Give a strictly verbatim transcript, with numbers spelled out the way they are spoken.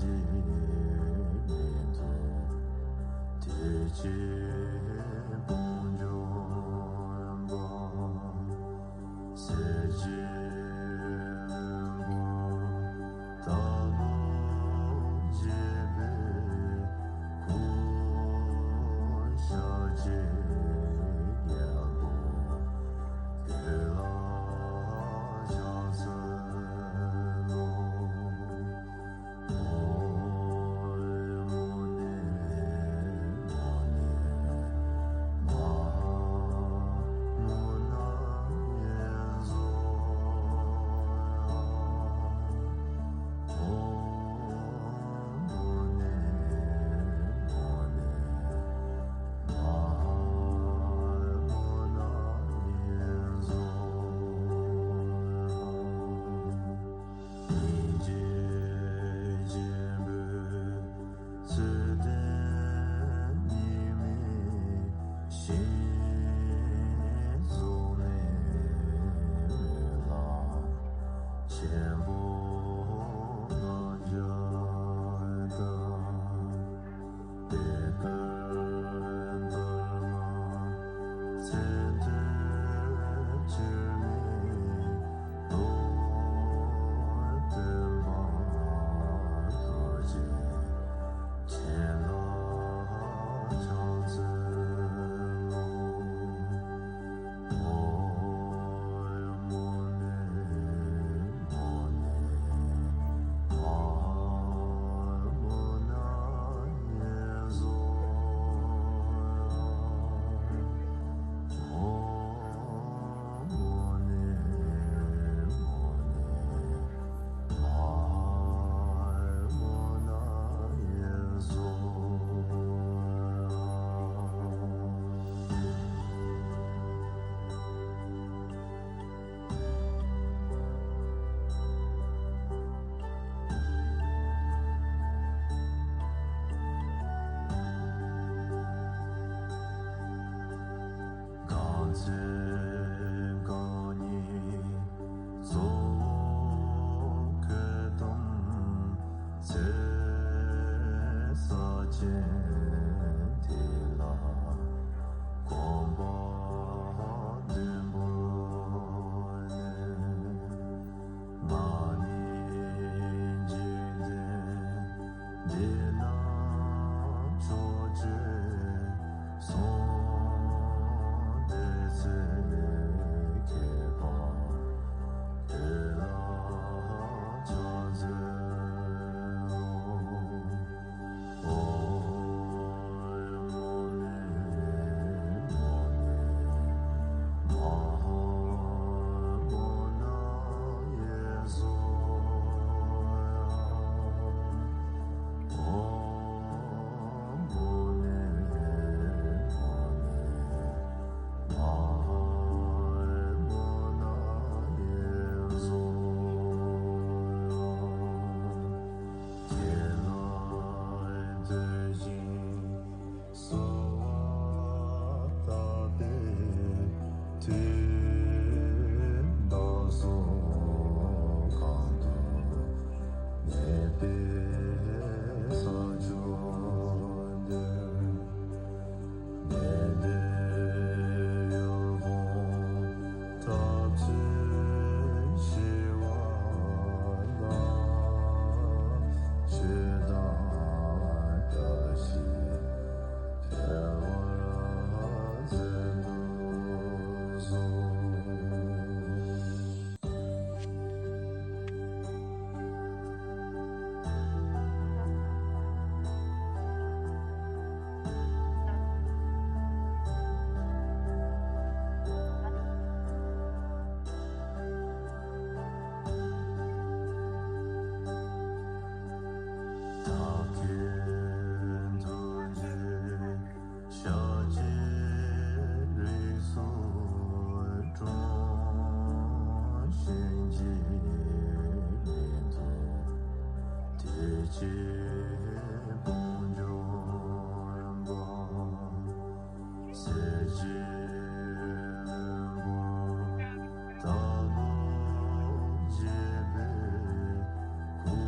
མི་འདུག་དེ་ཕྱིར་དཔུང་འཇོམས་པ། སྲས་ཆེན་བློན་པོ་དྭགས་པོ་བརྒྱད་པའི་སྐུ། ཤཱཀྱའི་རྒྱལ་པོ་བོད་ལ་ཕྱག་འཚལ་ལོ། སྙིང་རྗེ་ཆེན་པོས་ཚུལ་ལྡན་ཉི་མའི་ཞིང་རྫོགས་ནས་མི་ལ་ཆེན་པོ་ལྔ་བརྒྱ་དང་། དེ་ལྟར་མདོར་ན་ཚེ་མཐའི་ཕྱིར་མི་ལྡོག་སྟོན་པ་རྡོ་རྗེ་འཆང་ལ་ཕྱག་འཚལ་ལོ། གང་ཚེ་རྐང་གཉིས་གཙོ་བོ་ཁོད་དམ་ཚེ་ས་ཆེན་དེ་ལ་གོམ་པ་བདུན་བོར་ནས། ང་ནི་འཇིག་རྟེན་འདི་ན་ཕྱོགས་བཅུའི་གསུང་སྡེ་ཚན་མཁས་པ་དེ་ལ་ཕྱག་འཚལ་ལོ། གསོལ་བ་བཏབ་པའི་མཐུས་བདག་སོགས་གང་དུ་གནས་པའི་ས་ཕྱོགས་འདིར། ནད་དེ་ཡོ་བོང་ཐབས་ཚུལ་ཞི་བ་ལ། ཆོས་དང་བཀྲ་ཤིས་འཕེལ་བར་མཛད་དུ་གསོལ། བདག་གི་ཐུགས་རྗེ་ཤཱཀྱའི་རིགས་སུ་འཁྲུངས། གཞན་གྱིས་མི་ཐུབ་དེ་ཕྱིར་དཔུང་འཇོམས་པ། སྲས་ཆེན་བློན་པོ་དྭགས་པོ་བརྒྱད་པའི་སྐུ།